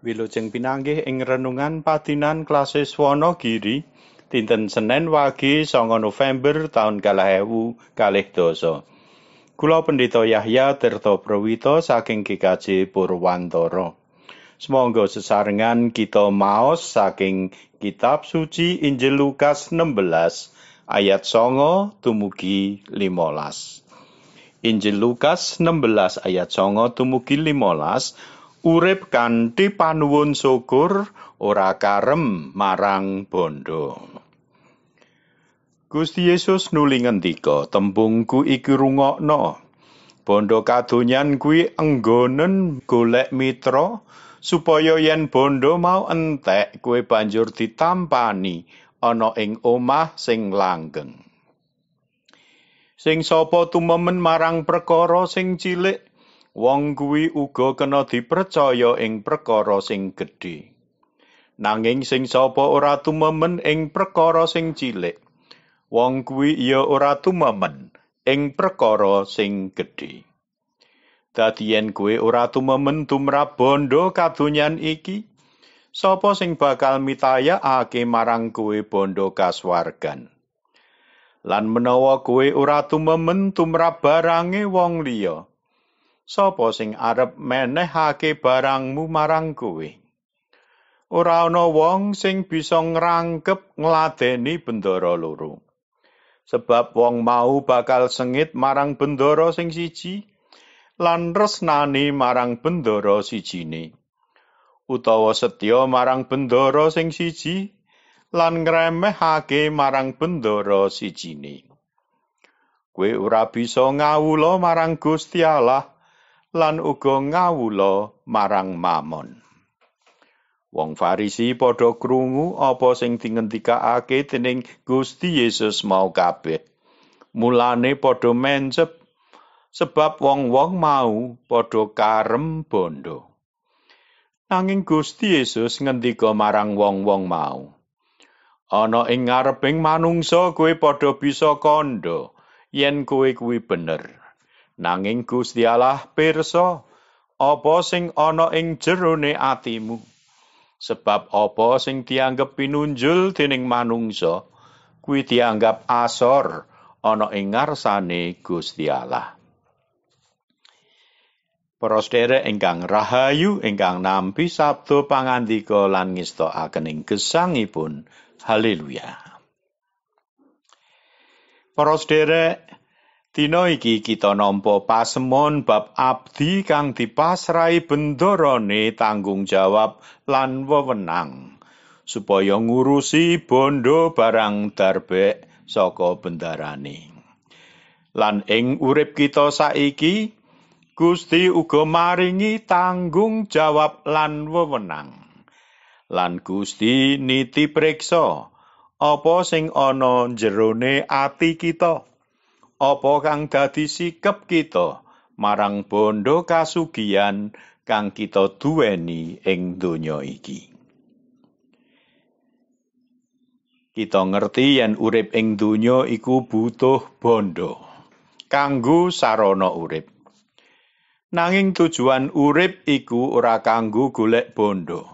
Wilujeng pinanggih ing renungan padinan Klasis Wanagiri dinten Senen Wage 9 November taun 2020. Kula Pendeta Yahya Tirta Prawita saking GKJ Purwantara. Sumangga sesarengan kita maos saking Kitab Suci Injil Lukas 16 ayat 9 dumugi 15. Injil Lukas 16 ayat 9 dumugi 15. Urip kanthi panuwun syukur ora karem marang bondo. Gusti Yesus nuli ngendika, tembungku iki rungokno. Bondo kadonyan kuwi enggonen golek mitra supaya yen bondo mau entek kowe banjur ditampani ana ing omah sing langgeng. Sing sapa tumemen marang perkara sing cilik, wong kuwi uga kena dipercaya ing perkara sing gedhe. Nanging sing sapa ora tumemen ing perkara sing cilik, wong kuwi ya ora tumemen ing perkara sing gedhe. Dadi yen kowe ora tumemen tumrap bondo kadonyan iki, sapa sing bakal mitayakake marang kowe bondo kasuwargan? Lan menawa kowe ora tumemen tumrap barange wong liya, sapa sing arep menehake barangmu marang kowe? Ora ana wong sing bisa ngrangkep ngladeni bendara loro. Sebab wong mau bakal sengit marang bendara sing siji lan tresnani marang bendara sijine, utawa setya marang bendara sing siji lan ngremehake marang bendara sijine. Kowe ora bisa ngawula marang Gusti Allah lan uga ngawula marang Mamon. Wong Farisi padha krungu apa sing dingendikake dening Gusti Yesus mau kabeh. Mulane padha mencep, sebab wong-wong mau padha karem bondo. Nanging Gusti Yesus ngendika marang wong-wong mau, ana ing ngareping manungsa kowe padha bisa kandha yen kowe kuwi bener. Nanging Gusti Allah pirsa apa sing ana ing jerone atimu. Sebab apa sing dianggep pinunjul dening manungsa kuwi dianggap asor ana ing ngarsane Gusti Allah. Para sedherek ingkang rahayu ingkang nampi sabda pangandika lan ngestokaken ing gesangipun. Haleluya. Para sedherek, dina iki kita nampa pasemon bab abdi kang dipasrahi bendarane tanggung jawab lan wewenang supaya ngurusi bondo barang darbek saka bendarane. Lan ing urip kita saiki, Gusti uga maringi tanggung jawab lan wewenang. Lan Gusti niti priksa apa sing ana jerone ati kita. Apa kang dadi sikep kita marang bondo kasugihan kang kita duweni ing donya iki. Kita ngerti yen urip ing donya iku butuh bondo kanggo sarana urip. Nanging tujuan urip iku ora kanggo golek bondo.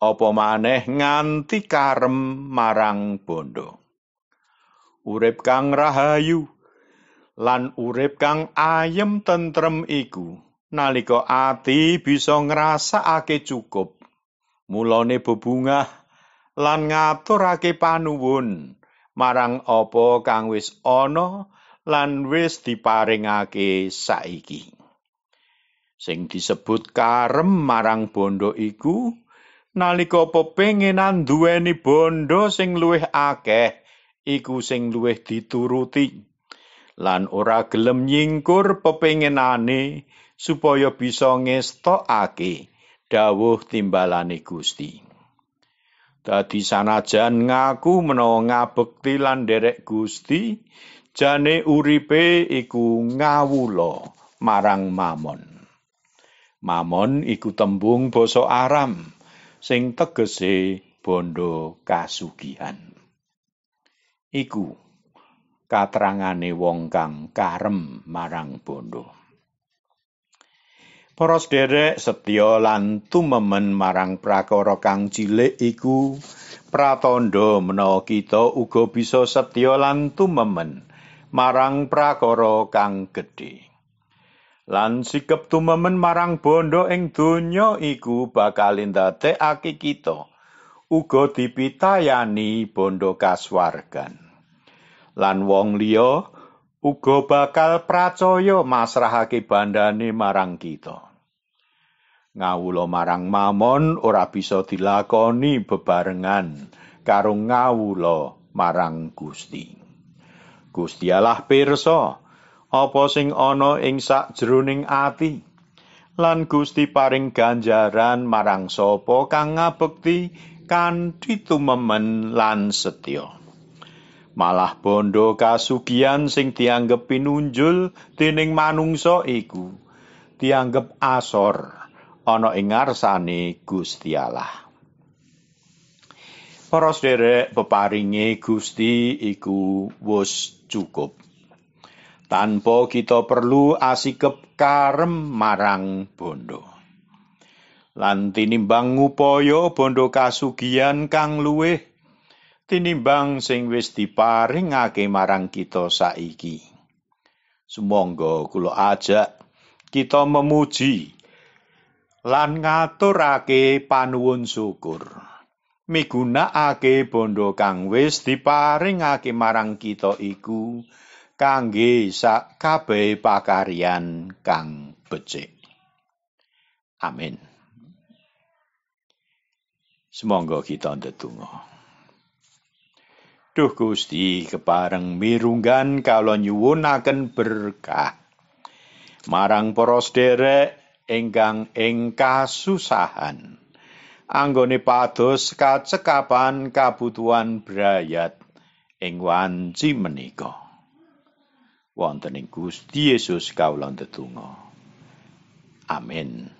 Apa maneh nganti karem marang bondo. Urip kang rahayu lan urip kang ayem tentrem iku nalika ati bisa ngrasakake cukup, mulane bebungah lan ngaturake panuwun marang apa kang wis ana lan wis diparingake saiki. Sing disebut karem marang bondo iku nalika pepenginan duweni bondo sing luwih akeh iku sing luwih dituruti lan ora gelem nyingkur pepenginane supaya bisa ngestokake dawuh timbalane Gusti. Dadi sanajan ngaku menawa ngabekti lan nderek Gusti, jane uripe iku ngawula marang Mamon. Mamon iku tembung basa Aram sing tegese bondo kasugihan. Iku katerangane wong kang karem marang bondo. Para sederek, setya lan tumemen marang prakara kang cilik iku pratandha menawa kita uga bisa setya lan tumemen marang prakara kang gedhe. Lan sikep tumemen marang bondo ing donya iku bakal ndadekake kita uga dipitayani bondo kasuwargan. Lan wong liya uga bakal pracaya masrahake bandane marang kita. Ngawula marang Mamon ora bisa dilakoni bebarengan karo ngawula marang Gusti. Gusti Allah pirsa apa sing ana ing sakjroning ati, lan Gusti paring ganjaran marang sapa kang ngabekti kanthi tumemen lan setya. Malah bondo kasugihan sing dianggep pinunjul dening manungsa iku dianggep asor ana ing ngarsane Gusti Allah. Para sederek, peparinge Gusti iku wis cukup. Tanpa kita perlu asikep karem marang bondo. Lan tinimbang ngupaya bondo kasugihan kang luwih tinimbang sing wis diparingake marang kita saiki. Sumangga kula ajak kita memuji lan ngaturake panuwun syukur, migunakake bondo kang wis diparingake marang kita iku kangge sakabehe pakaryan kang becik. Amin. Sumangga kita ndedonga. Duh Gusti, kepareng mirunggan kawula nyuwunaken berkah marang para sederek ingkang ing kasusahan anggone pados kacekapan kabutuhan brayat ing wanci menika. Wonten ing Gusti Yesus kawula ndedonga. Amin.